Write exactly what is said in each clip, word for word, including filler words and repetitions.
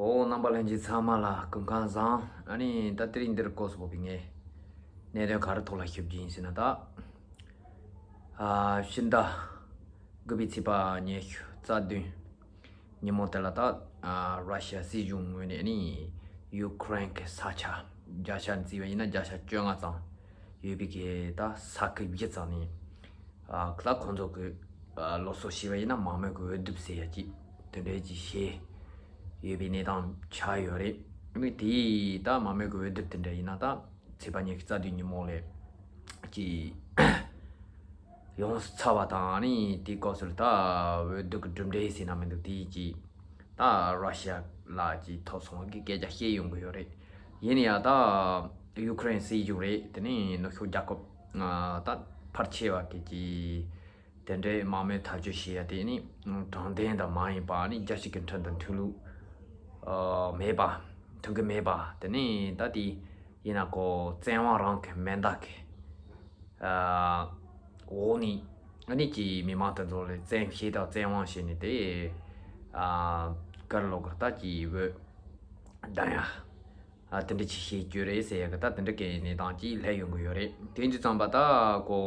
ཨོ། རྣམ་པ་ལྷན་རྒྱས་ཚང་མ་ལ་སྐུ་ཁམས་བཟང་། ཨ་ནི་ད་དེ་རིང་འདིར་སྐོར་སུ་བབས་པའི་ངས་གནད་དོན་ག་རེ་ཐོག་ལ་ཞུ་རྒྱུ་ཡིན་ཟེར་ན། ད་ཨ་ཕྱི་ཟླ་དགུ་པའི་ཚེས་པ་ཉི་ཤུ་རྩ་བདུན་ཉིན་མོ་དེ་ལ། ད་ཨ་ར་ཤི་ཡ་སྲིད་གཞུང་ངོས་ནས་ནི་ཡུ་ཁུ་རེན་གྱི་ས་ཆ་བརྒྱ་ཆ་བརྩིས་པ་ཡིན་ན་བརྒྱ་ཆ་བཅོ་ལྔ་ཙམ་ཡོད་པའི་གི་ད་ས་ཁུལ་བཞི་ཙམ་ནས། ཨ་ད་ཁོང་ཚོ་གི་ཨ་སློབ་གསོ་བྱས་པ་ཡིན་ན་མང་མོས་ཀྱི་འོས་བསྡུ་ཟེར་ཡ་ཅིག་དེ་འདྲའི་ཅིག་བྱས་ཡོད་པའི་གནས་སྟངས་ཆགས་ཡོད་རེད། ཨ་ནི་དེའི་ད་མང་མོས་ཀྱི་འོས་བསྡུ་དེ་འདྲ་ཡིན་ན། ད་ཚེས་པ་ཉི་ཤུ་རྩ་བདུན་ཉིན་མོ་ལ་ཅིག་ཡོངས་སུ་ཚར་བ་དང་། ཨ་ནི་དེའི་སྐབས་སུ་ད་འོས་བསྡུ་གི་གྲུབ་འབྲས་ཟེར་ན་མི་འདུག་དེའི་ཅིག་ད་ར་ཤི་ཡ་ལ་ཅིག་ཐོབ་སོང་བ་གི་སྐད་ཆ་བཤད་ཡོང་གི་ཡོད་རེད། ཡིན་ཡང་ད་ཡུ་ཁུ་རེན་སྲིད་གཞུང་རེད། དེ་ནས་ནུབ་ཕྱོགས་རྒྱལ་ཁབ་ཨ་ད་ཕལ་ཆེ་བ་གི་ཅིག་དེ་འདྲའི་དམག་མི་ཐག་གཅོད་བྱེད་ཡ་དེ་ནི་དྲང་བདེན་དང་མ་ཡིན་པ། ཨ་ནི་རྒྱལ་སྤྱི་གི་ཁྲིམས་དང་མཐུན་ལུགས་ཨ་མེད་པ། མཐུན་གི་མེད་པ། དེ་ནས་ད་དེ་ཡིན་ན་ཁོ་བཙན་དབང་རང་གི་མེ་མདའ་གི་ཨ་འོག་ནས་ཨ་ནི་ཀྱི་མི་མང་དེ་ཚོ་ལ་བཙན་ཤེད་དང་བཙན་དབང་བྱས་ནས། དེ་ཨ་གར་ལོག་གི་ད་ཀྱི་འོས་བསྡུ་ཡ་ཨ་དེ་འདྲ་ཅིག་བྱེད་རྒྱུ་རེད་ཟེར་ཡ་གི་ད་དེ་འདྲ་གི་གནས་སྟངས་ཅིག་སླེབས་ཡོང་གི་ཡོད་རེད། དེ་འདྲ་ཙམ་པ་ད་ཁོ་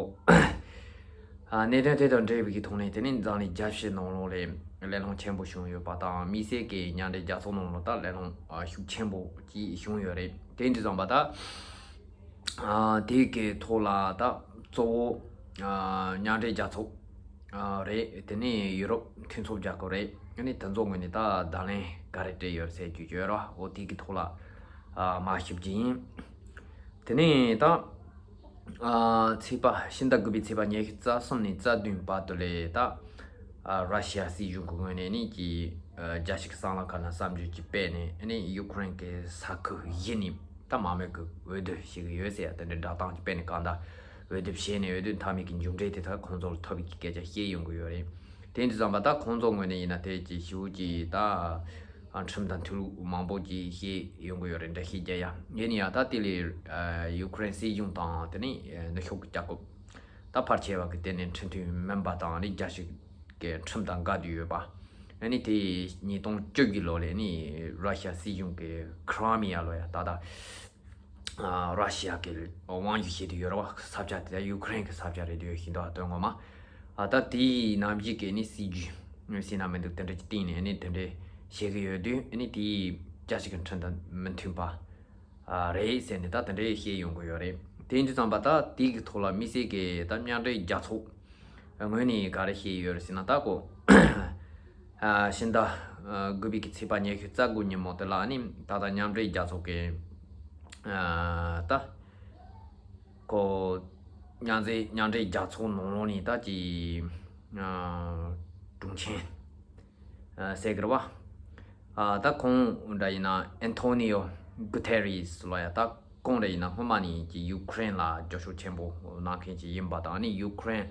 ཨ་གནད་དོན་དེ་དང་འབྲེལ་བའི་གི་ཐོག་ནས། དེ་ནས་འཛམ་གླིང་རྒྱལ་སྤྱི་ནང་ལོགས་ལ་གླེང་སློང་ཆེན་པོ་བྱུང་ཡོད་པ་དང་། དམིགས་བསལ་གྱི་མཉམ་འབྲེལ་རྒྱལ་ཚོགས་ནང་ལོགས་ད་གླེང་སློང་ཨ་ཤུགས་ཆེན་པོ་ཅིག་བྱུང་ཡོད་རེད། དེ་འདྲ་ཙམ་པ་ད། ཨ་དེ་གི་ཐོག་ལ་ད་གཙོ་བོ་ཨ་མཉམ་འབྲེལ་རྒྱལ་ཚོགས་ཨ་རེད། དེ་ནས་ཡུ་རོབ་མཐུན་ཚོགས་རྒྱལ་ཁབ་རེད། ཨ་ནི་དེ་ཚོ་ངོས་ནས་ད་བརྡ་ལན་ག་རེ་སྤྲད་ཡོད་ཟེར་རྒྱུ་ཡོད་ར། འོ་དེ་གི་ཐོག་ལ་ཨ་མར་ཞུ་རྒྱུ་ཡིན། དེ་ནས་ད་ཨ་ཚེས་པ་ཕྱི་ཟླ་དགུ་པའི་ཚེས་པ་ཉི་ཤུ་རྩ་གསུམ་ནས་རྩ་བདུན་བར་དུ་ལ་ད་ཨ་ར་ཤི་ཡ་སྲིད་གཞུང་གི་ངོས་ནས་ནི་ཀྱི་ཨ་རྒྱལ་སྤྱི་གི་གསང་ལམ་ཁག་ནང་གསར་འགྱུར་ཅིག་སྤེལ་ནས། ཨ་ནི་ཡུ་ཁུ་རེན་གྱི་ས་ཁུལ་བཞི་ནས་ད་མང་མོས་ཀྱི་འོས་བསྡུ་བྱེད་ཀྱི་ཡོད་ཟེར་ཡ་དེ་འདྲའི་བསྒྲགས་གཏམ་ཅིག་སྤེལ་ནས། གང་ལྟར་འོས་བསྡུ་བྱས་ནས་འོས་བསྡུ་མཐའ་མའི་གི་མཇུག་འབྲས་དེ་དག་ཁོང་ཚོ་ལ་ཐོབ་པའི་གི་སྐད་ཆ་བཤད་ཡོང་གི་ཡོད་རེད། དེ་འདྲ་ཙམ་པ་ད་ཁོང་ཚོ་ངོས་ནས་ཡིན་ན་དེ་ཅིག་ཞུ་ཅིག་ད་ཨ་ཁྲིམས་དང་མཐུན་ལུགས་མང་པོ་ཅིག་བཤད་ཡོང་གི་ཡོད་རེད། འགྲེལ་བཤད་རྒྱག་ཡ། ཡིན་ཡང་ད་དེ་ལས་ཨ་ཡུ་ཁུ་རེན་སྲིད་གཞུང་དང་དེ་ནས་ཨ་ནུབ་ཕྱོགས་ཀྱི་རྒྱལ་ཁབ་ད་ཕལ་ཆེ་བ་གི་དེ་ནས་ཁྲིམས་མཐུན་མིན་པ་དང་། ཨ་ནི་རྒྱལ་སྤྱི་གི་ཁྲིམས་དང་འགལ་ཏེ་ཡོད་པ། ཨ་ནི་དེ་ཉིས་སྟོང་བཅུ་བཞི་ལོ་ལ་ནི་ར་ཤི་ཡ་སྲིད་གཞུང་གི་ཁི་རི་མི་ཡ་ལོ་ཡ་ད་ད་ཨ་ར་ཤི་ཡ་གི་དབང་སྒྱུར་བྱེད་དུ་ཡོད་ར་བ། ས་ཆ་དེ་ཡུ་ཁུ་རེན་གི་ས་ཆ་རེད་འདུག་ཤིང་ཏོག་དོན་ངོ་མ། ཨ་ད་དེའི་ནམ་གཞི་གི་ནི་སྲིད་ཇུས་ཟེར་ན་མི་འདུག་དེ་འདྲ་ཅིག་བཏིང་ནས་ནི་དེ་འདྲ་བྱེད་གི་ཡོད་དུས། ཨ་ནི་དེའི་རྒྱལ་སྤྱི་གི་ཁྲིམས་དང་མི་མཐུན་པ་ཨ་རེད་ཟེར་ནས་ད་དེ་འདྲ་བཤད་ཡོང་གི་ཡོད་རེད། དེ་འདྲ་ཙམ་པ་ད་དེ་གི་ཐོག་ལ་དམིགས་བསལ་གི་ད་མཉམ་འབྲེལ་རྒྱལ་ཚོགས་ངོས་ནས་ག་རེ་བཤད་ཡོད་རེད་ཟེར་ན། ད་ཁོ་ཨ་ཕྱི་ཟླ་ཨ་དགུ་པའི་གི་ཚེས་པ་ཉི་ཤུ་རྩ་དགུ་ཉིན་མོ་དེ་ལ་ནི་ད་ལྟ་མཉམ་འབྲེལ་རྒྱལ་ཚོགས་ཀྱི་ཨ་ད་ཁོ་མཉམ་འབྲེལ་མཉམ་འབྲེལ་རྒྱལ་ཚོགས་ནང་ལོགས་ནས་ད་ཅིག་ཨ་དྲུང་ཆེ་ཨ་ཟེར་གི་རེད་བ། ཨ་ད་ཁོང་འདྲ་ཡིན་ན་ཨན་ཐོ་ནི་ཡོ་གུ་ཐེ་རེས་ལོ་ཡ། ད་ཁོང་འདྲ་ཡིན་ན་སྔོན་མ་ནས་ཀྱི་ཡུ་ཁུ་རེན་ལ་རྒྱབ་སྐྱོར་ཆེན་པོ་གནང་མཁན་ཅིག་ཡིན་པ་དང་། ཨ་ནི་ཡུ་ཁུ་རེན་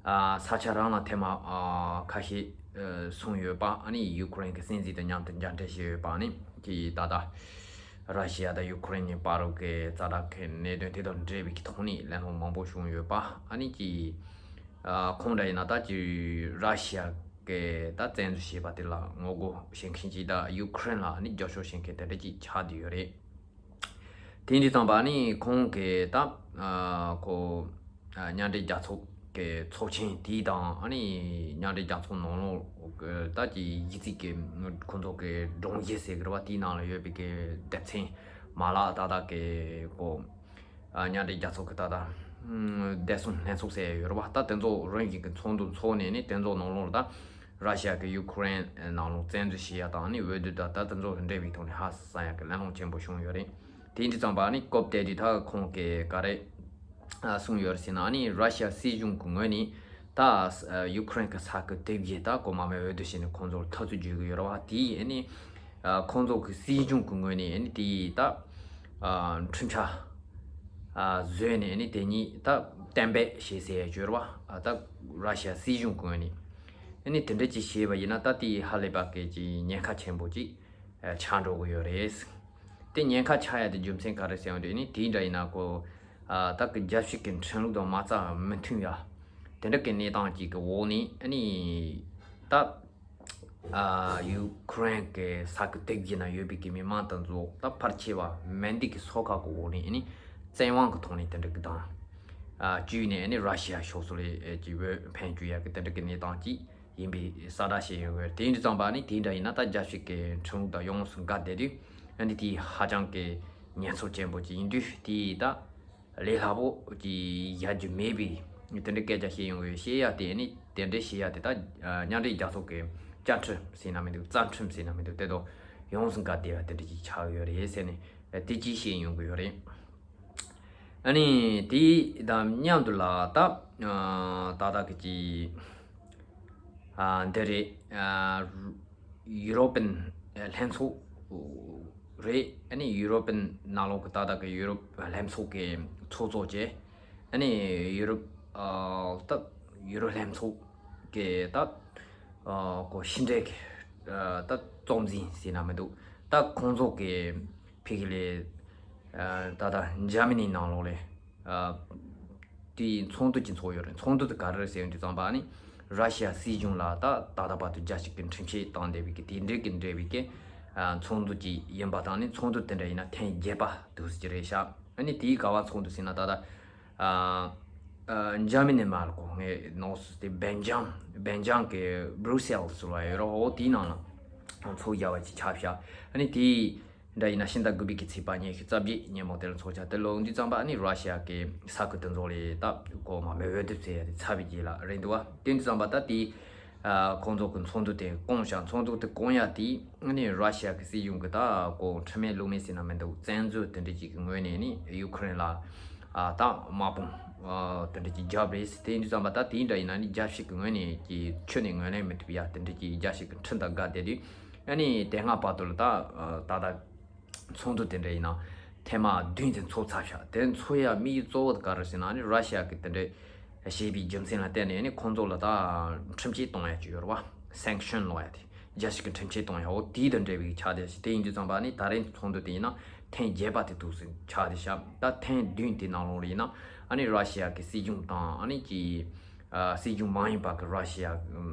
ཨ་ས་ཆ་རང་ལ་ཐེངས་མ་ཨ་ཁ་ཤས་ཨ་སོང་ཡོད་པ། ཨ་ནི་ཡུ་ཁུ་རེན་གྱི་སྲིད་འཛིན་དང་མཉམ་དུ་མཇལ་འཕྲད་བྱས་ཡོད་པ། ཨ་ནི་ཀྱི་ད་ལྟ་ར་ཤི་ཡ་དང་ཡུ་ཁུ་རེན་གཉིས་བར་གྱི་ཛ་དྲག་གི་གནད་དོན་དེ་དང་འབྲེལ་བའི་གི་ཐོག་ནས་གླེང་སློང་མང་པོ་བྱུང་ཡོད་པ། ཨ་ནི་ཀྱི་ཨ་ཁོང་འདྲ་ཡིན་ན་ད་ཀྱི་ར་ཤི་ཡ་གི་ད་བཙན་འཛུལ་བྱས་པ་དེ་ལ་ངོ་རྒོལ་བྱེད་མཁན་ཅིག་དང་ཡུ་ཁུ་རེན་ལ་ནི་རྒྱབ་སྐྱོར་བྱེད་མཁན་དེ་འདྲ་ཅིག་ཆགས་བསྡད་ཡོད་རེད། དེ་འདྲ་ཙམ་པ་ནི་ཁོང་གི་ད་ཨ་ཁོ་ཨ་མཉམ་འབྲེལ་རྒྱལ་ཚོགས་ཀྱི་ཚོགས་ཆེན་དེ་དང་། ཨ་ནི་མཉམ་འབྲེལ་རྒྱལ་ཚོགས་ནང་ལོགས་ཀྱི་ད་ཀྱི་གཞི་རྩའི་གི་ཁོང་ཚོ་གི་སྒྲོམ་གཞི་ཟེར་གི་རེད་བ། དེའི་ནང་ལ་ཡོད་པའི་གི་སྡེ་ཚན་མ་ལག་ད་ལྟ་གི་ཁོ་ཨ་མཉམ་འབྲེལ་རྒྱལ་ཚོགས་ཀྱི་ད་ལྟ་ཨ་བདེ་སྲུང་ལྷན་ཚོགས་ཟེར་ཡོད་རེད་བ། ད་དེ་ཚོ་རང་བཞིན་གྱི་ཚོགས་འདུ་འཚོགས་ནས་ནི་དེ་ཚོ་ནང་ལོགས་ལ་ད་ར་ཤི་ཡ་གི་ཡུ་ཁུ་རེན་ནང་ལོགས་བཙན་འཛུལ་བྱེད་ཡ་དང་། ཨ་ནི་འོས་བསྡུ་ད་ད་དེ་ཚོ་འབྲེལ་བའི་ཐོག་ནས་ཧ་སང་ཡ་གི་གླེང་སློང་ཆེན་པོ་བྱུང་ཡོད་རེད། དེ་འདྲ་ཙམ་པ་ནི་སྐབས་དེ་དུས་ད་ཁོང་གིས་ག་རེ་ཨ་གསུངས་ཡོད་རེད་ཟེར་ན། ཨ་ནི་ར་ཤི་ཡ་སྲིད་གཞུང་གི་ངོས་ནས་ད་ཨ་ཡུ་ཁུ་རེན་གི་ས་ཁུལ་དེ་བཞིན་ད་ཁོ་མང་མོས་འོས་བསྡུ་བྱས་ནས་ཁོང་ཚོར་ཐོབ་ཚུལ་བརྗོད་གི་ཡོད་རེད་བ། དེ་ཨ་ནི་ཨ་ཁོང་ཚོ་གི་སྲིད་གཞུང་གི་ངོས་ནས་ཨ་ནི་དེ་ད་ཨ་འཕྲིན་བཅར་ཨ་བཟོས་ནས། ཨ་ནི་དེ་ཉིད་ད་གཏན་འབེབས་བྱས་ཟེར་ཡ་བརྗོད་རེད་བ། ཨ་ད་ར་ཤི་ཡ་སྲིད་གཞུང་གི་ངོས་ནས། ཨ་ནི་དེ་འདྲ་ཅིག་བྱས་པ་ཡིན་ན་ད་དེ་ཧ་ལས་པ་གི་ཅིག་ཉེན་ཁ་ཆེན་པོ་ཅིག་ཨ་ཆགས་འགྲོ་གི་ཡོད་རེད། དེ་ཉེན་ཁ་ཆགས་ཡ་དེ་རྒྱུ་མཚན་ག་རེ་ཟེར་བ་དེ་ནི། དེ་འདྲ་ཡིན་ན་ཁོ་ཨ་ད་གི་རྒྱལ་སྤྱི་གི་ཁྲིམས་ལུགས་དང་མ་རྩ་མི་མཐུན་ཡ། དེ་འདྲ་གི་གནས་སྟངས་ཅིག་གི་འོག་ནས། ཨ་ནི་ད་ ཨ་ཡུ་ཁུ་རེན་གྱི་ས་ཁུལ་དེ་གའི་ནང་ཡོད་པའི་གི་མི་མང་དེ་ཚོ་ད་ཕལ་ཆེ་བ་མེ་མདའི་གི་སོ་ཁ་གི་འོག་ནས་ཨ་ནི་བཙན་དབང་གི་ཐོག་ནས་དེ་འདྲ་གི་དང་ཨ་བཅུག་ནས་ཨ་ནི་ར་ཤི་ཡ་ཕྱོགས་སུ་ལ་ཨེ་ཅིག་འོས་འཕེན་བཅུག་ཡ་གི་དེ་འདྲ་གི་གནས་སྟངས་ཅིག་ཡིན་པའི་གསལ་བསྒྲགས་བྱས་ཡོད། དེ་འདྲ་ཙམ་པ་ནི་དེ་འདྲ་ཡིན་ན་ད་རྒྱལ་སྤྱི་གི་ཁྲིམས་ལུགས་དང་ཡོངས་སུ་འགལ་བསྡད་དུས་ཨ་ནི་དེ་ཧ་ཅང་གི་ཉེན་ཚབས་ཆེན་པོ་ཅིག་ཡིན་དུས་དེ་ད་ལས་སླ་པོ་ཅིག་བཞག་རྒྱུ་མེད་པའི་དེ་འདྲའི་སྐད་ཆ་བཤད་ཡོང་གི། བཤད་ཡ་དེ་ནི་དེ་འདྲའི་བཤད་ཡ་དེ་ད་མཉམ་འབྲེལ་རྒྱལ་ཚོགས་ཀྱི་བཅའ་ཁྲིམས་ཟེར་ན་མི་འདུག་རྩ་ཁྲིམས་ཟེར་ན་མི་འདུག་དེ་དང་ཡོངས་སུ་འགལ་བསྡད་པ་དེ་འདྲ་ཅིག་ཆགས་ཡོད་རེད་ཟེར་ནས་དེ་ཅིག་བཤད་ཡོང་གི་ཡོད་རེད། ཨ་ནི་དེ་དང་མཉམ་དུ་ལ་ད་ད་ལྟ་གི་ཅིག་ཨ་འདི་རེད། ཨ་ཡུ་རོ་པན་ལྷན་ཚོགས་རེད། ཨ་ནི་ཡུ་རོ་པན་ནང་ལོགས་ཀྱི་ད་ལྟ་གི་ཡུ་རོབ་ལྷན་ཚོགས་ཀྱི་ཚོགས་གཙོ་བྱས། ཨ་ནི་ཡུ་རོབ་ཨ་ད་ཡུ་རོབ་ལྷན་ཚོགས་ཀྱི་ད་ཨ་གོ་ཕྱི་འབྲེལ་གྱི་ཨ་ད་གཙོ་འཛིན་ཟེར་ན་མི་འདུག་ད་ཁོང་ཚོ་གི་ཕ་གི་ལས་ཨ་ད་ལྟ་འཇར་མ་ནི་ནང་ལོགས་ལས་ཨ་དེའི་ཚོགས་འདུ་ཅིག་ཚོགས་ཡོད་རེད། ཚོགས་འདུ་དེ་ག་རེ་རེད་ཟེར་ཡོང་དུས་ཙམ་པ་ནི་ར་ཤི་ཡ་སྲིད་གཞུང་ལ་ད་ད་ལྟ་བར་དུ་རྒྱལ་སྤྱི་གི་ཁྲིམས་ཆད་བཏང་བསྡད་པའི་གི་དེ་འདྲའི་གི་འབྲེལ་བའི་གི་ཨ་ཚོགས་འདུ་ཅིག་ཡིན་པ་དང་ནི་ཚོགས་འདུ་དེ་འདྲ་ཡིན་ན་ཐེངས་བརྒྱད་པ་འདུག་ཟེར་གྱི་རེད་ཤག་ཨ་ནི་དེའི་ག་བ་ཚོགས་འདུ་ཟེར་ན་ད་ལྟ་ཨ་ཨ་འཇར་མ་ནི་མ་རེད་གོ་ངས་ནོར་སི་དེ་སྦེལ་ཇམ་སྦེལ་ཇམ་གི་སྦྲུ་སེལ་ཟེར་བ་ཡོད་རེད། འོ་དེའི་ནང་ལ་ཚོགས་རྒྱ་བ་ཅིག་ཆགས་ཤག་ཨ་ནི་དེའི་འདྲ་ཡིན་ན་ཕྱི་ཟླ་དགུ་པའི་གི་ཚེས་པ་ཉི་ཤུ་རྩ་བརྒྱད་ཉིན་མོ་དེར་ཚོགས་ཆགས་དེ་ལོ་འདི་ཙམ་པ་ནི་ར་ཤི་ཡ་གི་ས་ཁུལ་དེ་ཚོ་ལས་ད་གོ་མ་མེ་འོས་བསྡུ་བྱས་ཡ་དེ་ཚར་བའི་རྗེས་ལ་རེད་འདུག་བ། དེ་འདི་ཙམ་པ་ད་དེ་ཨ་ཁོང་ཚོ་གི་ཚོགས་འདུ་དེ་བསྐོངས་ཤག་ཚོགས་འདུ་དེ་བསྐོངས་ཡ་དེ་ནི་ར་ཤི་ཡ་གི་སྲིད་གཞུང་གི་ད་གོ་ཁྲིམས་མེད་ལུགས་མེད་ཟེར་ན་མི་འདུག་བཙན་འཛུལ་དེ་འདྲ་ཅིག་གི་ངོས་ནས་ནི་ཡུ་ཁུ་རེན་ལ་ཨ་ད་དམག་དཔུང་ཨ་དེ་འདྲ་ཅིག་བརྒྱབ་རེད། དེ་འདི་ཙམ་པ་ད་དེ་འདྲ་ཡིན་ན་ནི་རྒྱལ་སྤྱི་གི་ངོས་ནས་ཀྱི་ཁྱོན་ནས་ངོས་ལེན་མི་ཐུབ་ཡ་དེ་འདྲ་ཅིག་རྒྱལ་སྤྱི་གི་ཁྲིམས་དང་འགལ་བསྡད་དུས། ཨ་ནི་དེ་སྔ་བར་དུ་ལ་ད་ད་ལྟ་ཚོགས་འདུ་དེ་འདྲ་ཡིན་ན་ཐེངས་མ་བདུན་དེ་ཚོགས་ཚར་ཤག་དེ་ཚོགས་ཡ་དམིགས་ཡུལ་གཙོ་བོ་དེ་ག་རེ་ཟེར་ན་ཨ་ནི་ར་ཤི་ཡ་གི་དེ་འདྲ་བྱས་པའི་རྒྱུ་མཚན་ལ་བརྟེན་ནས་ཨ་ནི་ཁོང་ཚོ་ལ་ད་ཁྲིམས་ཆད་གཏོང་ཡ་ཅིག་ཡོད་རེད་བ། སེང་ཤོན་ལོག་ཡ་དེ་རྒྱལ་སྤྱི་གི་ཁྲིམས་ཆད་གཏོང་ཡ་འོ་དེའི་དང་འབྲེལ་བའི་ཆ་དེ་ཞིག་དེ་ཡིན་དུས་ཙམ་པ་ཨ་ནི་ད་རེས་ཚོགས་འདུ་དེ་ཡིན་ན་ཐེངས་བརྒྱད་པ་དེ་འདུག་ཟེར་ཆགས་བསྡད་ཤག་ད་ཐེངས་བདུན་དེ་ནང་ལོགས་ལ་ཡིན་ན་ཨ་ནི་ར་ཤི་ཡ་གི་སྲིད་གཞུང་དང་ཨ་ནི་ཀྱི་ཨ་སྲིད་གཞུང་མ་ཡིན་པ་གི་ར་ཤི་ཡ་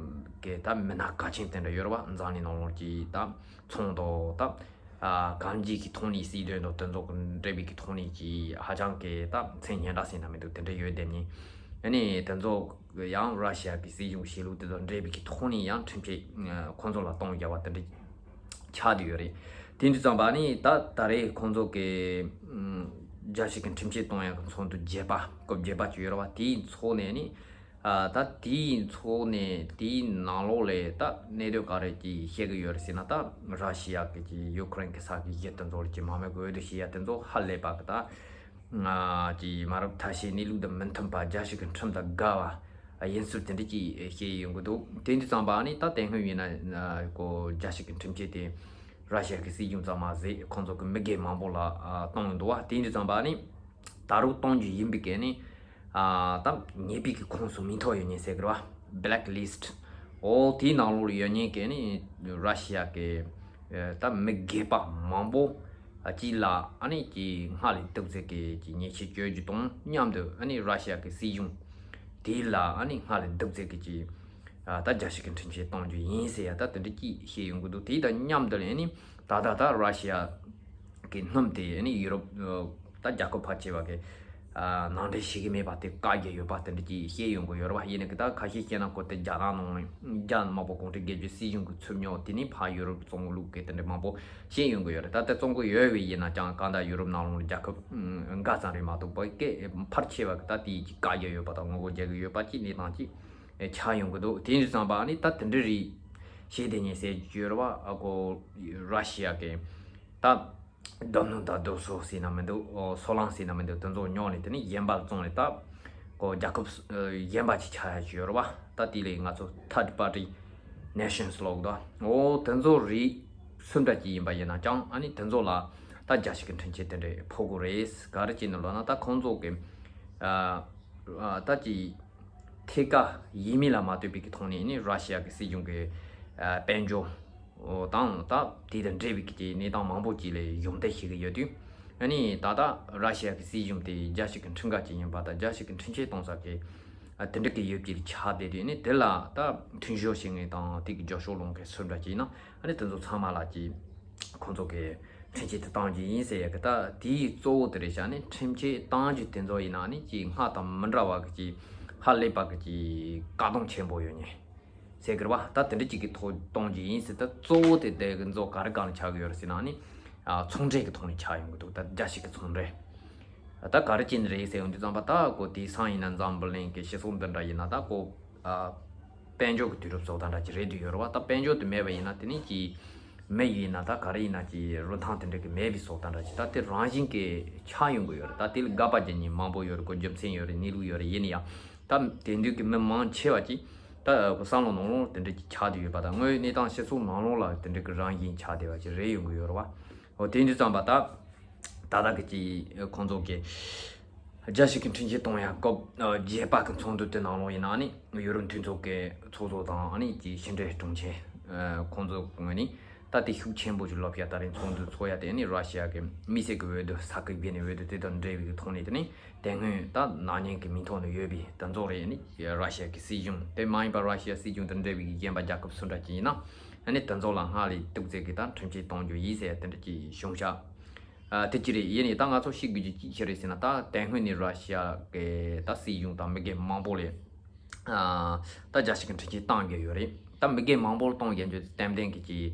གི་ད་མི་སྣ་གལ་ཆེན་དེ་འདྲ་ཡོད་རེད་བ། འཛམ་གླིང་ནང་ལོགས་ཀྱི་ད་ཚོང་དང་ད་ཨ་གང་ཅིའི་གི་ཐོག་ནས་སྲིད་དོན་དང་དེ་ཚོ་གི་འབྲེལ་བའི་གི་ཐོག་ནས་ཀྱི་ཧ་ཅང་གི་ད་མཚན་སྙན་གྲགས་ཟེར་ན་མི་འདུག་དེ་འདྲ་ཡོད་དེ་ནི་ཨ་ནི་དེ་ཚོ་ཡང་ར་ཤི་ཡ་གི་སྲིད་གཞུང་གཞིས་ལུགས་དེ་ཚོ་འབྲེལ་བའི་གི་ཐོག་ནས་ཡང་ཁྲིམས་ཆད་ཁོང་ཚོ་ལ་གཏོང་རྒྱག་པ་དེ་འདྲ་ཆགས་བསྡད་ཡོད་རེད། དེ་འདྲ་ཙམ་པ་ནི་ད་ད་རེས་ཁོང་ཚོ་གི་ཨམ་རྒྱལ་སྤྱི་གི་ཁྲིམས་ཆད་གཏོང་ཡ་གི་ཚོགས་འདུ་བརྒྱད་པ་སྐབས་བརྒྱད་པ་ཅིག་ཡོད་རེད་བ། དེའི་ཚོགས་ནས་ནི་ཨ་ད་དེའི་ཚོགས་ནས་དེའི་ནང་ལོགས་ལས་ད་གནད་དོན་ག་རེ་ཅིག་བཤད་གི་ཡོད་རེད་ཟེར་ན་ད་ར་ཤི་ཡ་གི་ཅིག་ཡུ་ཁུ་རེན་གི་ས་གི་གཞི་དེ་ཚོ་ལ་ཅིག་མ་མེད་གི་འོས་བསྡུ་བྱེད་ཡ་དེ་ཚོ་ཧ་ལས་པ་གི་ད། ང་ཀྱི་མ་རབས་ཐ་ཤལ་གནས་ལུགས་དང་མི་མཐུན་པ་རྒྱལ་སྤྱི་གི་ཁྲིམས་དང་འགལ་བ་ཡིན་ཚུལ་དེ་འདྲ་ཅིག་བཤད་ཡོང་གི་འདུག་དེ་འདྲ་ཙམ་པ་ནི་ད་དེ་སྔོན་ཡིན་ན་ཨ་ཀོ་རྒྱལ་སྤྱི་གི་ཁྲིམས་ཆད་དེ་ར་ཤི་ཡ་གི་སྲིད་གཞུང་ཙམ་མ་ཟད་ཁོང་ཚོ་གི་མི་སྒེར་མང་པོ་ལ་ཨ་བཏང་ཡོང་འདུག་བ། དེ་འདྲ་ཙམ་པ་ནི་ད་རུང་གཏོང་རྒྱུ་ཡིན་པའི་གལ་ནི་ཨ་ད་ཉེས་པའི་གི་ཁོངས་སུ་མི་ཐོགས་ཡོད་ཉེན་ཟེར་གི་རེད་བ། Blacklist འོ་དེའི་ནང་ལོགས་ལ་ཡོད་ཉེན་གལ་ནི་ར་ཤི་ཡ་གི་ཨ་ད་མི་སྒེར་པ་མང་པོ། ཨ་ཅིག་ལ་ཨ་ནི་ཀྱི་སྔ་ལས་སྡུག་ཚད་ཀྱི་ཀྱི་ཉེས་ཆད་གཅོད་རྒྱུ་དང་མཉམ་དུ་ཨ་ནི་ར་ཤི་ཡ་གི་སྲིད་གཞུང་དེ་ལ་ཨ་ནི་སྔ་ལས་སྡུག་ཚད་ཀྱི་ཀྱི་ཨ་ད་རྒྱལ་སྤྱི་གི་ཁྲིམས་ཆད་གཏོང་རྒྱུ་ཡིན་ཟེར་ཡ་ད་དེ་འདྲ་ཀྱི་བཤད་ཡོང་གི་འདུག་དེ་དང་མཉམ་དུ་ལ་ཨ་ནི་ད་ད་ད་ར་ཤི་ཡ་གི་སྣུམ་དེ་ཨ་ནི་ཡུ་རོབ་ད་རྒྱལ་ཁབ་ཕལ་ཆེ་བ་གི་ཨ་ནང་འདྲེན་བྱེད་ཀྱི་མེད་པ་དེ་བཀག་རྒྱུ་ཡོད་པ་དེ་འདྲ་ཀྱི་བཤད་ཡོང་གི་ཡོད་རེད་བ། ཡིན་ནའི་ཀྱི་ད་ཁ་ཤས་བཤད་ན་ཁོ་དེ་རྒྱ་ནག་ནང་ནས་རྒྱ་དམར་པོ་གུང་ཁྲན་སྒེར་གཅོད་སྲིད་གཞུང་གི་ཚུར་ཉོ་དེ་ནི་ཕར་ཡུ་རོབ་བཙོང་ལུགས་ཀྱི་དེ་འདྲ་མང་པོ་བཤད་ཡོང་གི་ཡོད་རེད། ད་ལྟ་བཙོང་གི་ཡོད་པས་ཡིན་ན་ཀྱང་གང་ལྟར་ཡུ་རོབ་ནང་ལོགས་རྒྱལ་ཁབ་འགའ་ཙམ་རེད་མ་གཏོགས་པ་ཀྱི་ཕལ་ཆེ་བ་ད་དེ་ཀྱི་བཀག་རྒྱུ་ཡོད་པ་དང་ངོ་རྒོལ་རྒྱག་གི་ཡོད་པ་ཀྱི་གནས་སྟངས་ཀྱི་ཆགས་ཡོང་གི་འདུག་དེ་འདྲ་ཙམ་པ་ནི་ད་དེ་འདྲ་རེད། བཤད་དེ་ཉེན་ཟེར་གྱི་ཡོད་རེད་བ། ཨ་ཀོ་ར་ཤི་ཡ་གི་ད། སྡོད་གནས་དང་སྡོད་ས་ཟེར་ན་མི་འདུག་ཨོ་སོལ་རླངས་ཟེར་ན་མི་འདུག་དེ་ཚོ་ཉོ་ནས་དེ་ནས་གཞན་པ་བཙོང་ནས་ད་ཀོ་རྒྱལ་ཁབ་ཨ་གཞན་པ་ཅིག་ཆགས་ཡ་ཅིག་ཡོད་རེད་བ། ད་དེ་ལས་ང་ཚོ་third party nations ལབ་དོ། ཨོ་དེ་ཚོ་རིགས་སུ་འདྲ་ཅིག་ཡིན་པ་ཡིན་ན་ཀྱང་ཨ་ནི་དེ་ཚོ་ལ་ད་རྒྱལ་སྤྱི་གི་ཁྲིམས་ཆད་དེ་འདྲ་ཕོག་གི་རེད། ག་རེ་བྱས་ནས་ལབ་ན་ད་ཁོང་ཚོ་གི་ཨ་ཨ་ད་ཅིག་ཐད་ཀར་ཡིན་མིན་ལ་མ་ལྟོས་པའི་གི་ཐོག་ནས་ནི་ར་ཤི་ཡ་གི་སྲིད་གཞུང་གི་ཨ་དཔལ་འབྱོར་དང་ད་དེ་དང་འབྲེལ་བའི་གི་གནས་སྟངས་མང་པོ་ཅིག་ལ་ཡོངས་བསྡད་བྱེད་ཀྱི་ཡོད་དུས། ཨ་ནི་ད་ལྟ་ར་ཤི་ཡ་གི་སྲིད་གཞུང་དེ་རྒྱལ་སྤྱི་གི་ཁྲིམས་འགལ་ཅིག་ཡིན་པ་དང་རྒྱལ་སྤྱི་གི་ཁྲིམས་ཆད་གཏོང་ས་གི་ ཨ་དེ་འདྲ་གི་ཡོད་ཀྱི་ཆགས་བསྡད་དུས་ནི་དེ་ལ་ད་མཐུན་སྦྱོར་བྱེད་མཁན་དང་དེ་གི་རྒྱབ་ཕྱོགས་སློང་མཁན་སུ་འདྲ་ཅིག་ཡིན་ན་ཨ་ནི་དེ་ཚོ་ཚང་མ་ལ་ཅིག་ཁོང་ཚོ་གི་ཁྲིམས་ཆད་དེ་གཏོང་རྒྱུ་ཡིན་ཟེར་ཡ་གི་ད་དེའི་གཙོ་བོ་དེ་རེད་ཤག་ནི་ཁྲིམས་ཆད་གཏོང་རྒྱུ་དེ་ཚོ་ཡིན་ན་ནི་ཅིག་སྔར་དང་མི་འདྲ་བ་གི་ཅིག་ཧ་ལས་པ་གི་ཅིག་བཀག་སྡོམ་ཆེན་པོ་ཡོད་ནི། ཟེར་གི་རེད་བ། ད་དེ་འདྲ་ཅིག་གི་ཐོག་གཏོང་རྒྱུ་ཡིན་ཟེར། ད་གཙོ་བོ་དེ་དེ་གི་ཚོ་ག་རེ་སྒང་ལ་ཆགས་ཀྱི་ཡོད་རེད་ཟེར་ན་ནི། ཨ་ཚོང་འབྲེལ་གི་ཐོག་ནས་ཆགས་ཡོང་གི་འདུག་ད་རྒྱལ་སྤྱི་གི་ཚོང་འབྲེལ། ད་ག་རེ་བྱས་ནས་རེད་ཟེར་ཡོང་དུས་ཙམ་པ་ད་གོ་དེང་སང་ཡིན་ན་འཛམ་བུ་གླིང་གི་སྤྱི་ཚོགས་འདི་འདྲ་ཡིན་ན་ད་གོ། ཨ་དཔལ་འབྱོར་གི་དུས་རབས་བཟོ་ལྟ་འདྲ་ཅིག་རེད་འདུག་ཡོད་རེད་བ། ད་དཔལ་འབྱོར་དེ་མེད་པ་ཡིན་ན་དེ་ནི་ཅིག་མི་ཡིན་ན་ད་ག་རེ་ཡིན་ན་ཅིག་རིན་ཐང་དེ་འདྲ་གི་མེད་པའི་བཟོ་ལྟ་འདྲ་ཅིག་ད་དེ་རང་བཞིན་གི་ཆགས་ཡོང་གི་ཡོད་རེད། ད་དེ་ལ་དགག་པ་རྒྱག་མཁན་མང་པོ་ཡོད་རེད། གོ་རྒྱུ་མཚན་ཡོད་རེད། གནས་ལུགས་ཡོད་རེད། ཡིན་ན་ཡང་། ད་དེང་དུས་ཀྱི་མི་མང་ཆེ་བ་ཅིག་ད་བསམ་བློ་ནང་ལོགས་དེ་འདྲ་ཅིག་ཆགས་བསྡད་ཡོད་པ་དང་། དངོས་ཡོད་གནས་སྟངས་སྤྱི་ཚོགས་ནང་ལོགས་ལ་དེ་འདྲ་གི་རང་བཞིན་ཆགས་བསྡད་པ་ཅིག་རེད་ཡོང་གི་ཡོད་རེད་བ། འོ་དེ་འདྲ་ཙམ་པ་ད་ད་ལྟ་གི་ཅིག་ཁོང་ཚོ་གི་རྒྱལ་སྤྱི་གི་ཁྲིམས་ཆད་གཏོང་ཡ་སྐབས་རྒྱལ་བ་གི་ཚོགས་འདུ་དེ་ནང་ལོགས་ཡིན་ན་ནི་ཡུ་རོབ་མཐུན་ཚོགས་ཀྱི་ཚོགས་གཙོ་དང་ཨ་ནི་ཅིག་ཕྱི་འབྲེལ་དྲུང་ཆེ་ཁོང་ཚོ་ངོས་ནས། ད་དེ་ཤུགས་ཆེན་པོ་ཞིག་སློབ་ཡ་ད་རིང་ཚོགས་འདུ་ཚོགས་ཡ་དེ་ནི་ར་ཤི་ཡ་གི་དམིགས་བསལ་གི་འོས་བསྡུ་ས་ཁུལ་བརྒྱུད་ནས་འོས་བསྡུ་དེ་དང་འབྲེལ་བའི་གི་ཐོག་ནས་དེ་ནི་དེ་སྔོན་ད་ནག་ཉེས་ཀྱི་མིང་ཐོག་ནས་ཡོད་པའི་དེ་ཚོ་རེད། ནི་ར་ཤི་ཡ་གི་སྲིད་གཞུང་དེ་མ་ཡིན་པ་ར་ཤི་ཡ་སྲིད་གཞུང་དང་འབྲེལ་བའི་གི་གཞན་པ་རྒྱལ་ཁབ་སུ་འདྲ་ཅིག་ཡིན་ན་ཨ་ནི་དེ་ཚོ་ལ་སྔར་ལས་གཏུག་རྩལ་གི་ད་ཁྲིམས་ཆད་གཏོང་རྒྱུ་ཡིན་ཟེར་དེ་འདྲ་ཅིག་བྱུང་ཤག་ཨ་དེ་ཅི་རེད། ཡིན་ནའི་ད་ང་ཚོ་ཤེས་དགོས་རྒྱུ་ཅིག་ཅི་རེད་ཟེར་ན། ད་དེ་སྔོན་ནས་ར་ཤི་ཡ་གི་ད་སྲིད་གཞུང་དང་མི་སྒེར་མང་པོ་ལས། ཨ་ད་རྒྱལ་སྤྱི་གི་ཁྲིམས་ཆད་བཏང་གི་ཡོད་རེད། ད་མི་སྒེར་མང་པོར་གཏོང་གི་ཡོད་རྒྱུ་ཏན་ཏན་གི་ཅིག་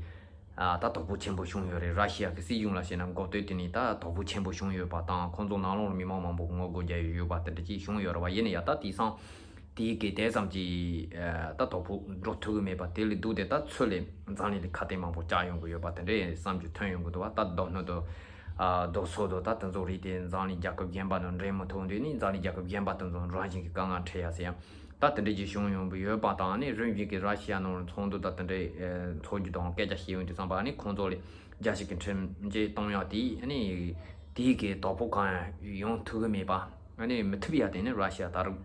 ཨ་ད་དོ་ཕོག་ཆེན་པོ་བྱུང་ཡོད་རེད། ར་ཤི་ཡ་གི་སྲིད་གཞུང་ལ་བྱས་ན་འགོ་སྟོད་དེ་ནས་ད་དོ་ཕོག་ཆེན་པོ་བྱུང་ཡོད་པ་དང་། ཁོང་ཚོ་ནང་ལོགས་ལ་མི་མང་མང་པོ་ངོ་རྒོལ་རྒྱག་ཡོད་པ་དེ་འདྲ་ཅིག་བྱུང་ཡོད་རེད་བ། ཡིན་ན་ཡང་ད་དེང་སང་དེའི་གི་དེ་ཙམ་གྱི་ཨ་ད་དོ་ཕོག་འགྲོ་ཐུབ་ཀྱི་མེད་པ། དེ་ལས་སྡུག་དེ་ད་ཚུར་ལས་འཛམ་གླིང་ལ་ཁ་གཏད་མང་པོ་བཅག་ཡོང་གི་ཡོད་པ་དེ་འདྲའི་བསམ་རྒྱུ་ཐོན་ཡོང་གི་འདུག་བ། ད་མདོ་སྣོད་དུ་ཨ་མདོ་སོག་དུ་ད་དེ་ཚོ་རིགས་དེ་འཛམ་གླིང་རྒྱལ་ཁབ་གཞན་པ་དང་འབྲེལ་མི་ཐུབ་དུས་ནི་འཛམ་གླིང་རྒྱལ་ཁབ་གཞན་པ་དེ་ཚོ་རང་བཞིན་གྱི་དཀའ་ངལ་འཕྲད་ཡ་ཟེར་ཡ། ད་དེ་འདྲ་ཅིག་བྱུང་ཡོང་གི་ཡོད་པ་དང་། ནི་རིམ་བཞིན་གྱི་ར་ཤི་ཡ་ནང་ཚོགས་འདུ་ད་དེ་འདྲའི་ཚོགས་རྒྱུ་དང་སྐད་ཆ་བཤད་ཡོང་དུས་ཙམ་པ་ནི་ཁོང་ཚོ་ལ་རྒྱལ་སྤྱི་གི་ཁྲིམས་ཆད་གཏོང་ཡག་དེ་ནི་དེའི་གི་དོ་ཕོག་གང་ཡང་ཡོང་ཐུབ་ཀྱི་མེད་པ། ནི་མི་ཐུབ་ཡ་དེ་ནི་ར་ཤི་ཡ་ད་རུང་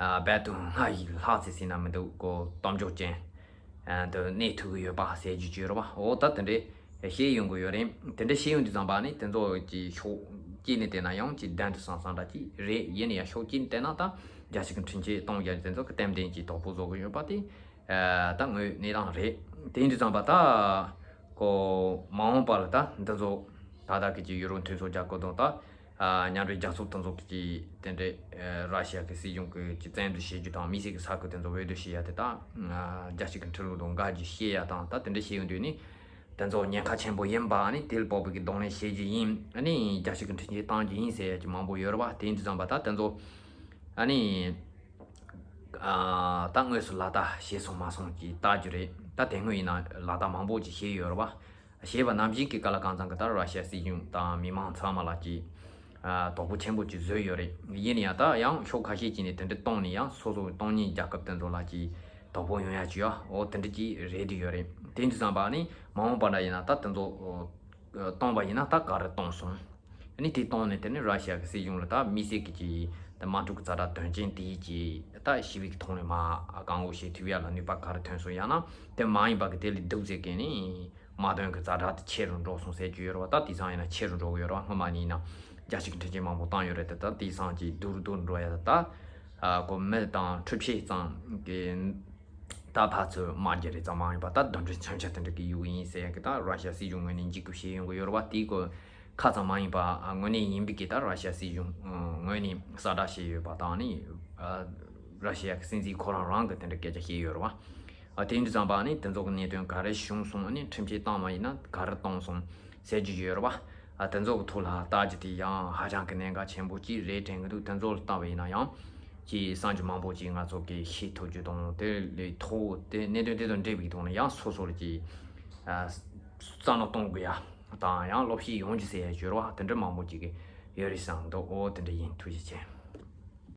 ཨ་རྦད་དེ་སྔར་བཞིན་ལྷག་ཙམ་ཟེར་ན་མི་འདུག་གོ། དམ་བཅའ་ཅན་དུ་གནས་ཐུབ་ཀྱི་ཡོད་པ་ཟེར་རྒྱུ་ཅིག་ཡོད་རེད་བ། འོ་ད་དེ་འདྲའི་བཤད་ཡོང་གི་ཡོད་རེད། དེ་འདྲ་བཤད་ཡོང་དུས་ཙམ་པ་ནི་དེ་ཚོ་གི་ཕྱོགས་གཅིག་ནས་བལྟས་ན་ཡང་ཅིག་བདེན་དུ་བསམ་བསམ་འདྲ་ཅིག་རེད། ཡིན་ན་ཡང་ཕྱོགས་གཅིག་ནས་བལྟས་ན་ད་རྒྱལ་སྤྱི་གི་ཁྲིམས་ཆད་གཏོང་རྒྱུ་དེ་ཚོ་གི་ཏན་ཏན་གྱི་དོ་ཕོག་བཟོ་གི་ཡོད་པ་དེ་ཨ་ད་དངོས་གནས་དང་རེད། དེ་ཡིན་དུས་ཙམ་པ་ད་གོ་མ་འོངས་པ་ལ་ད་འདི་ཚོ་ད་ལྟ་གི་ཅིག་ཡུ་རོབ་མཐུན་ཚོགས་རྒྱལ་ཁབ་དང་ད་ཨ་མཉམ་འབྲེལ་རྒྱལ་ཚོགས་དེ་ཚོ་གི་ཅིག་དེ་འདྲའི་ཨ་ར་ཤི་ཡ་གི་སྲིད་གཞུང་གི་ཅིག་བཙན་འཛུལ་བྱེད་རྒྱུ་དང་། དམིགས་བསལ་གྱི་ས་ཁུལ་དེ་ཚོ་འོས་བསྡུ་བྱེད་ཡ་དེ་ད་ཨ་རྒྱལ་སྤྱི་གི་འཕྲིན་ལས་དང་འགལ་རྒྱུ་བཤད་ཡ་དང་། ད་དེ་འདྲ་བཤད་ཡོང་དུས་ནི་དེ་ཚོ་ཉེན་ཁ་ཆེན་པོ་ཡིན་པ། ཨ་ནི་དེ་ལ་དཔག་པའི་གི་གདོང་ལེན་བྱེད་རྒྱུ་ཡིན། ཨ་ནི་རྒྱལ་སྤྱི་གི་ཁྲིམས་ཆད་གཏང་རྒྱུ་ཡིན་ཟེར་ཡ་ཅིག་མང་པོ་ཡོད་རེད་བ། དེ་ཡིན་དུས་ཙམ་པ་ད་དེ་ཚོ་ཨ་ནི་ཨ་ད་དངོས་སུ་ལག་བསྟར་བྱས་སོང་མ་སོང་ཅིག་བལྟ་རྒྱུ་རེད། ད་དེ་སྔོན་ཡིན་ན་ལག་བསྟར་མང་པོ་ཅིག་བྱས་ཡོད་རེད་བ། བྱས་པ་ནང་བཞིན་གྱི་ག་ལ་གང་འཚམ་གྱི་ད་ར་ཤི་ཡ་སྲིད་གཞུང་དང་མི་མང་ཚང་མ་ལ་ཅིག་ཨ་དོ་ཕོག་ཆེན་པོ་ཅིག་བཟོས་ཡོད་རེད། ཡིན་ན་ཡང་ད་ཡང་ཕྱོགས་ཁ་ཤས་ཅིག་ནས་དེ་འདྲ་གཏོང་ནས་ཡང་སོ་སོ་གཏོང་མཁན་རྒྱལ་ཁབ་དེ་ཚོ་ལ་ཅིག་དོ་ཕོག་ཡོང་ཡ་ཅིག་ཡ། འོ་དེ་འདྲ་ཅིག་རེད་དེ་ཡོད་རེད། དེ་ཡིན་དུས་ཙམ་པ་ནི་མ་འོངས་པ་འདྲ་ཡིན་ན་ད་དེ་ཚོ་ཨ་གཏོང་པ་ཡིན་ན་ད་ག་རེ་གཏོང་སོང་། ཨ་ནི་དེ་གཏོང་ནས་དེ་ནི་ར་ཤི་ཡ་གི་སྲིད་གཞུང་ལ་ད་དམིགས་བསལ་གྱི་ཅིག་ད་དམག་འཁྲུག་གི་ཛ་དྲག་དོན་རྐྱེན་དེའི་ཅིག་ད་ཞི་བའི་གི་ཐོག་ནས་མར་བཀག་འགོག་བྱེད་ཐུབ་ཡ་ལ་ནུས་པ་ག་རེ་ཐོན་སོང་། ཡང་ན་དེ་མ་ཡིན་པ་གི་དེ་ལས་སྡུག་ཟེར་མཁན་ནི་དམག་དོན་གྱི་ཛ་དྲག་དེ་ཆེ་རུ་འགྲོ་སོང་ཟེར་རྒྱུ་ཡོད་རེད་བ། ད་དེང་སང་ཡིན་ན་ཆེ་རུ་འགྲོ་གི་ཡོད་རེད་བ། སྔོན་མ་ནས་ཡིན་ན་རྒྱལ་སྤྱི་གི་ཁྲིམས་ཆད་མང་པོ་བཏང་ཡོད་རེད་དེ། ད་དེང་སང་ཅིག་སྡུག་རུ་སྡུག་རུ་འགྲོ་ཡ་ད་ད་ཨ་གོ་མི་དང་འཁྲུག་ཆ་ཙམ་གི་ད་ཕར་ཚུར་དམག་རྒྱག་རེས་ཙམ་མ་ཡིན་པ་ད་གདོན་འདྲེ་མཚོན་ཆ་དེ་འདྲ་གི་ཡོད་ཡིན་ཟེར་ཡ་གི་ད་ར་ཤི་ཡ་སྲིད་གཞུང་ངོས་ནས་འཇིགས་སྐུལ་བྱེད་ཡོང་གི་ཡོད་རེད་བ། དེའི་གོ་ཁ་ཙམ་མ་ཡིན་པ་དངོས་གནས་ཡིན་པའི་གི་ད་ར་ཤི་ཡ་སྲིད་གཞུང་ངོས་ནས་གསལ་བསྒྲགས་བྱས་ཡོད་པ་དང་། ནི་ར་ཤི་ཡ་གི་སྲིད་འཛིན་ཁོ་རང་རང་གི་དེ་འདྲ་སྐད་ཆ་བཤད་ཡོད་རེད་བ། ཨ་དེ་ཡིན་དུས་ཙམ་པ་ནི་དེ་ཚོ་གི་གནད་དོན་ག་རེ་བྱུང་སོང་། ཨ་ནི་ཁྲིམས་ཆད་བཏང་བ་ཡིན་ན་ག་རེ་གཏོང་སོང་ཟེར་རྒྱུ་ཡོད་རེད་བ། ཨ་དེ་ཚོ་གི་ཐོག་ལ་ལྟ་རྒྱུ་དེ་ཡང་ཧ་ཅང་གི་གནད་འགག་ཆེན་པོ་ཅིག་རེད་དྲན་གི་འདུག་དེ་ཚོ་ལ་ལྟ་བ་ཡིན་ན་ཡང་ཅིག་བསམ་རྒྱུ་མང་པོ་ཅིག་ང་ཚོ་གི་ཤེས་ཐུབ་རྒྱུ་དང་། དེ་ལས་ཐོག་དེ་གནད་དོན་དེ་དང་འབྲེལ་བའི་ཐོག་ནས་ཡང་སོ་སོ་ལ་ཅིག་ཨ་བསམ་བློ་གཏོང་དགོས་ཡ་དང་། ཡང་བློ་ཤེས་ཡོང་རྒྱུ་ཟེར་ཡ་ཡོད་རེད་བ། དེ་འདྲ་མང་པོ་ཅིག་གི་ཡོད་རེད་བསམ་འདུག་འོ་དེ་འདྲ་ཡིན། ཐུགས་རྗེ་ཆེ།